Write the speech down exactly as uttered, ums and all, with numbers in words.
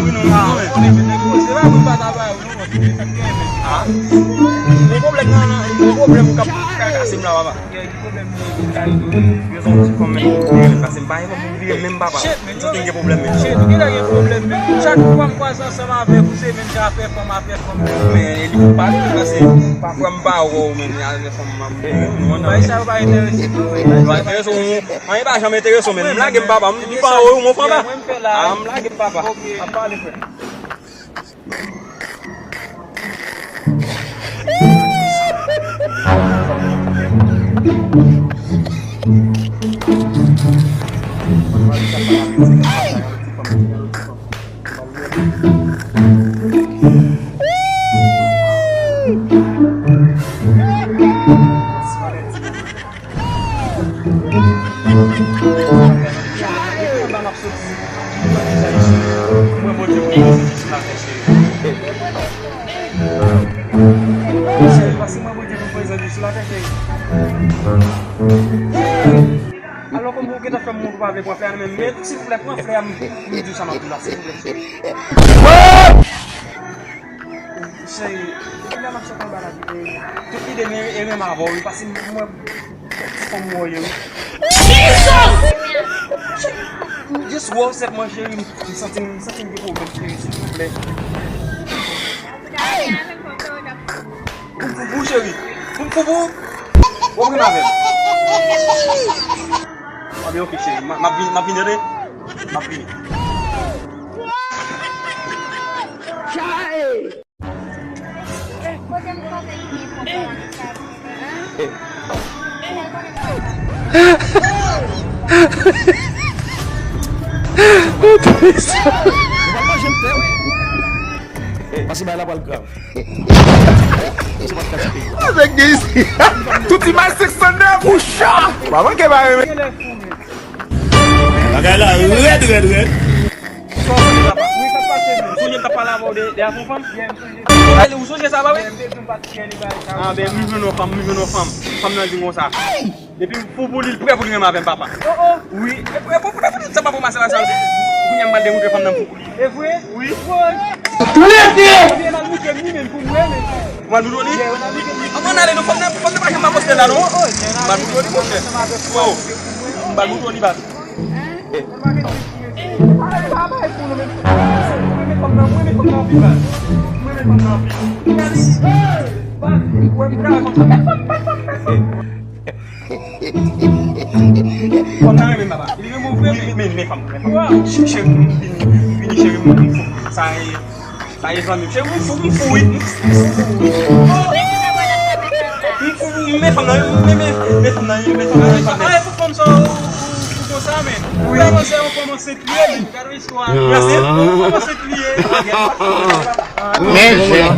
Wi, non, non, non, men. Se pa pou m pa ta ba ou, non, men. Gon pwoblèm nan, nan, gon pwoblèm k ap trakase m la, papa. Ki pwoblèm nan? Gen yon ti fanm menm ki vire menm, pase m pa gen fanm pou m vire menm, papa. M santi m gen pwoblèm menm. Shit, ou gentan gen pwoblèm menm. Chak fwa m kwaze ansanm avèk ou, se menm jan afè fanm, afè fanm. Men li pa vre, pase pafwa m pa wè w menm, afè fanm, m ap vire, ou konprann? Bagay sa yo pa enterese m, non. Yo pa enterese w, anyen pa janm enterese w, men m lage m, papa. M pa wè w, mwen, fanm. Ah, m lage m, papa. Ap pale, frè. Cheri, pase mwen Bondye pou prezan li sou latè, cheri. Alò, kòm ou gentan fè m wont, ou pa vle pran flè a, men, men, silvouplè, pran flè a, m, m di w sa m ap di w la, silvouplè, cheri. Cheri, depi lè m ap sot anba la, tout lide m e menm avè w, wi, pase m wè ti fanm mwen ye, wi. Jesus! M just wè w sèlman, cheri, m santi, m santi m gen pwoblèm, cheri, silvouplè. Pou m foufou, cheri. Pou m foufou. W ap rim avè m. Anben, oke, cheri. M a, m ap vini, m ap vini, tande? M ap vini. Pase bay la pral grav. Avèk de isi. Tout imaj senk san nèf. Ou cha. Ou pa manke ba renmen. Bagay la rèd, rèd, rèd. Ou sonje m t ap pale avè w de, de afè fanm? Ou sonje sa, pa vre? Ah, ben, m jwenn yon fanm, m jwenn yon fanm. Fanm nan di m konsa. Depi m fou pou li, l prè pou li menm avè m, papa. Oh, oh. Wi. E pou, e pou, e pou sa pa pou masè la, sa. Kounye a m pral demontre fanm nan m fou pou li. E vre? Wi. Woy. Trete! Ebyen, n al moutre m li menm pou m wè, men. Ou pral moutre w li? Yeah, n al moutre m li. Ann, ann ale, non, fanm nan, fanm nan pa janm pa poste la, non. Oh, oh, yeah, n al moutre w li, monchè. Oh, m pral moutre w li, baz. Fanm nan renmen m, papa. Li renmen w vre, men, men, men fanm, men fanm. Cheri, vini, vini, cheri, m fou. Sa e, sa e zanmi m. Cheri, m fou, m fou, wi. M fou, m fou, wi. M fou, men fanm nan, men, men, men fanm nan, men fanm nan, men fanm nan. Ay, pou fanm sa, ou, ou konsa, men. Wi. Ou kòmanse, ou kòmanse. Men, men.